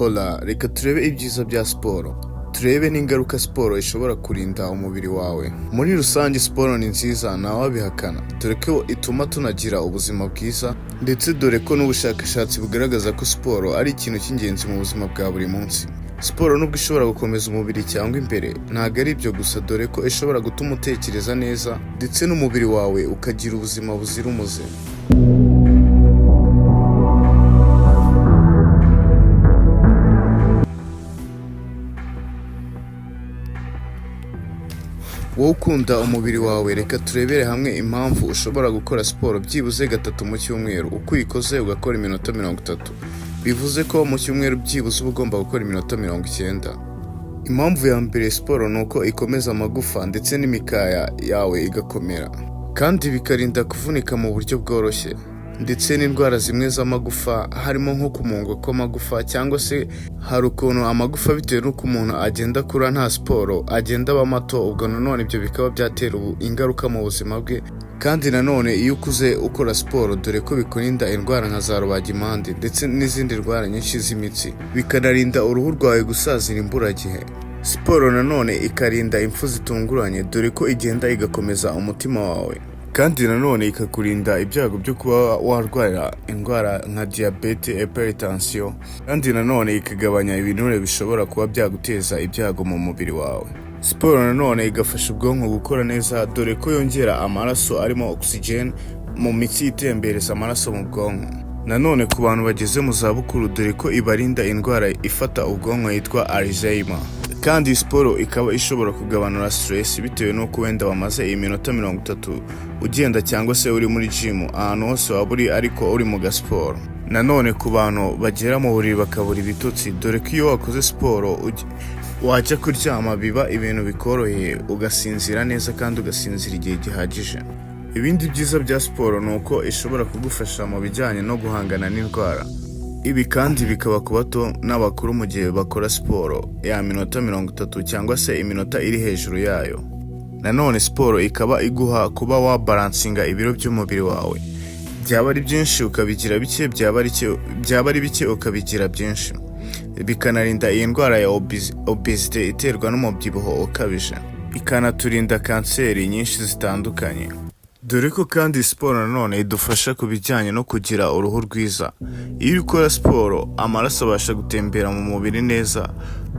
Hola, reka turebe ibyiza bya siporo, turebe n'ingaruka siporo ishobora kurinda umubiri wawe. Muri rusange siporo ni nziza, ntawabihakana, dore ko ituma tunagira ubuzima bwiza, ndetse dore ko n'ubushakashatsi bugaragaza ko siporo ari ikintu cy'ingenzi mu buzima bwa buri munsi. Siporo nubwo ishobora gukomeza umubiri cyangwa imbere, ntabwo ari ibyo gusa, dore ko ishobora gutuma utekereza neza ndetse n'umubiri wawe ukagira ubuzima buzira umuze. Wowe ukunda umubiri wawe, reka turebere hamwe impamvu ushobora gukora siporo byibuze gatatu mu cyumweru. Uko uyikoze ugakora iminota 30, bivuze ko mu cyumweru byibuze uba ugomba gukora iminota 90. Impamvu ya mbere, siporo ni uko ikomeza amagufa ndetse n'imikaya yawe igakomera, kandi bikarinda kuvunika mu buryo bworoshye, ndetse n'indwara zimwe z'amagufa, harimo nko kumungwa kw'amagufa, cyangwa se hari ukuntu amagufa bitewe n'uko umuntu agenda akura nta siporo agenda aba mato, ubwo nanone ibyo bikaba byatera ingaruka mu buzima bwe. Kandi nanone iyo ukuze ukora siporo, dore ko bikurinda indwara nka za rubagimpande ndetse n'izindi ndwara nyinshi z'imitsi, bikanarinda uruhu rwawe gusazira imburagihe. Siporo nanone ikarinda impfu zitunguranye, dore ko igenda igakomeza umutima wawe, kandi nanone ikakurinda ibyago byo kuba warwara indwara nka diyabete, hypertension, kandi nanone ikagabanya ibinure bishobora kuba byaguteza ibyago mu mubiri wawe. Siporo nanone igafasha ubwonko gukora neza, dore ko yongera amaraso arimo oxygen mu mitsi itembereza amaraso mu bwonko. Nanone ku bantu bageze mu zabukuru, dore ko ibarinda indwara ifata ubwonko yitwa Alzheimer. Kandi siporo ikaba ishobora kugabanura stress, bitewe n'uko wenda wamaze iminota 30 ugenda cyangwa se uri muri gym, ahantu hose waba uri ariko uri mu gasiporo. Nanone ku bantu bagera mu buriri bakabura ibitotsi, dore ko iyo wakoze siporo wajya kuryama biba ibintu bikoroheye, ugasinzira neza kandi ugasinzira igihe gihagije. Ibindi byiza bya siporo ni uko ishobora kugufasha mu bijyanye no guhangana n'indwara. Ibi kandi bikaba ku bato n'abakuru mu gihe bakora siporo ya minota 30 cyangwa se iminota iri hejuru yayo. Nanone siporo ikaba iguha kuba wabalansinga ibiro by'umubiri wawe, byaba ari byinshi ukabigira bike, byaba ari bike ukabigira byinshi. Bikanarinda iyi ndwara ya obesity iterwa n'umubyibuho ukabije, ikanaturinda kanseri nyinshi zitandukanye. Dore ko kandi siporo nanone idufasha ku bijyanye no kugira uruhu rwiza. Iyo uri gukora siporo, amaraso abasha gutembera mu mubiri neza,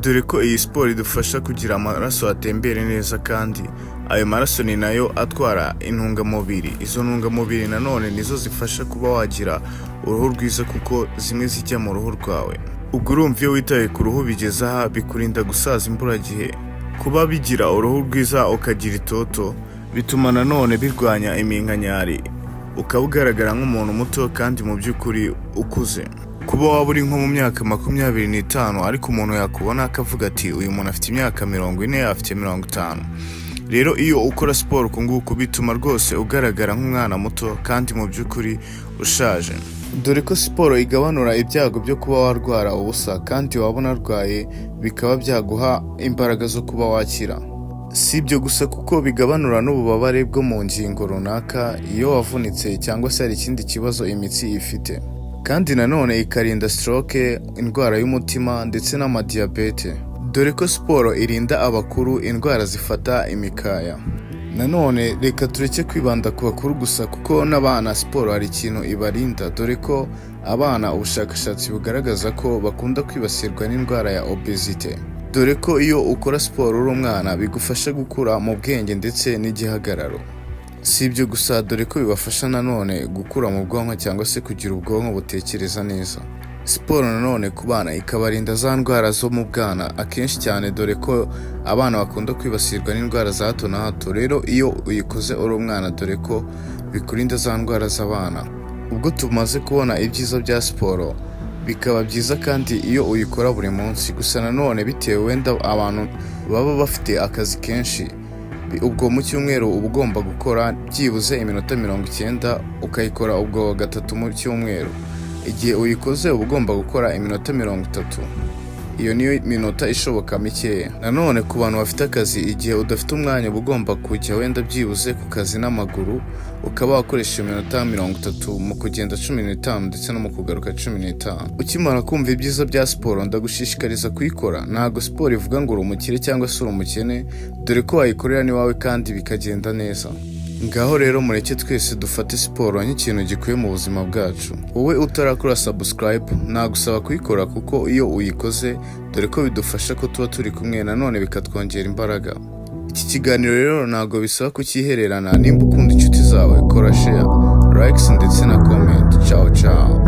dore ko iyi siporo idufasha kugira amaraso atembere neza, kandi ayo maraso ni nayo atwara intungamubiri. Izo ntungamubiri nanone nizo zifasha kuba wagira uruhu rwiza, kuko zimwe zijya mu ruhu rwawe. Ubwo urumva iyo witaye ku ruhu bigeze aha, bikurinda gusaza imburagihe. Kuba bigira uruhu rwiza ukagira itoto, bituma nanone birwanya iminkanyari, ukaba ugaragara nk'umuntu muto kandi mu by'ukuri ukuze. Kuba waba uri nko mu myaka 25, ariko umuntu yakubona akavuga ati uyu muntu afite imyaka 40, afite 50. Rero iyo ukora siporo uku nguku, bituma rwose ugaragara nk'umwana muto kandi mu by'ukuri ushaje. Dore ko siporo igabanura ibyago byo kuba warwara ubusa, kandi waba unarwaye bikaba byaguha imbaraga zo kuba wakira. Si ibyo gusa, kuko bigabanura n'ububabare bwo mu ngingo runaka iyo wavunitse cyangwa se hari ikindi kibazo imitsi ifite. Kandi nanone ikarinda stroke, indwara y'umutima ndetse n'amadiyabete. Dore ko siporo irinda abakuru indwara zifata imikaya. Nanone reka tureke kwibanda ku bakuru gusa, kuko n'abana siporo hari ikintu ibarinda, dore ko abana ubushakashatsi bugaragaza ko bakunda kwibasirwa n'indwara ya obesity. Dore ko iyo ukora siporo uri umwana bigufasha gukura mu bwenge ndetse n'igihagararo. Si ibyo gusa, dore ko bibafasha nanone gukura mu bwonko cyangwa se kugira ubwonko butekereza neza. Siporo nanone ku bana ikabarinda za ndwara zo mu bwana akenshi cyane, dore ko abana bakunda kwibasirwa n'indwara za hato na hato. Rero iyo uyikoze uri umwana, dore ko bikurinda za ndwara z'abana. Ubwo tumaze kubona ibyiza bya siporo, bikaba byiza kandi iyo uyikora buri munsi. Gusa nanone bitewe wenda abantu baba bafite akazi kenshi, ubwo mu cyumweru uba ugomba gukora byibuze iminota 90, ukayikora ubwo gatatu mu cyumweru. Igihe uyikoze uba ugomba gukora iminota 30. Iyo niyo minota ishoboka mikeya. Nanone ku bantu bafite akazi, igihe udafite umwanya uba ugomba kujya wenda byibuze ku kazi n'amaguru, ukaba wakoresha iyo minota 30 mu kugenda 15 ndetse no mu kugaruka 15. Ukimara kumva ibyiza bya siporo, ndagushishikariza kuyikora. Ntabwo siporo ivuga ngo uri umukire cyangwa se uri umukene, dore ko wayikorera n'iwawe kandi bikagenda neza. Ngaho rero mureke twese dufate siporo nk'ikintu gikwiye mu buzima bwacu. Wowe utarakora subscribe, nagusaba kuyikora, kuko iyo uyikoze dore ko bidufasha ko tuba turi kumwe, nanone bikatwongera imbaraga. Iki kiganiro rero ntabwo bisaba kucyihererana. Nimba ukunda inshuti zawe, kora share, likes ndetse na comment. Ciao ciao.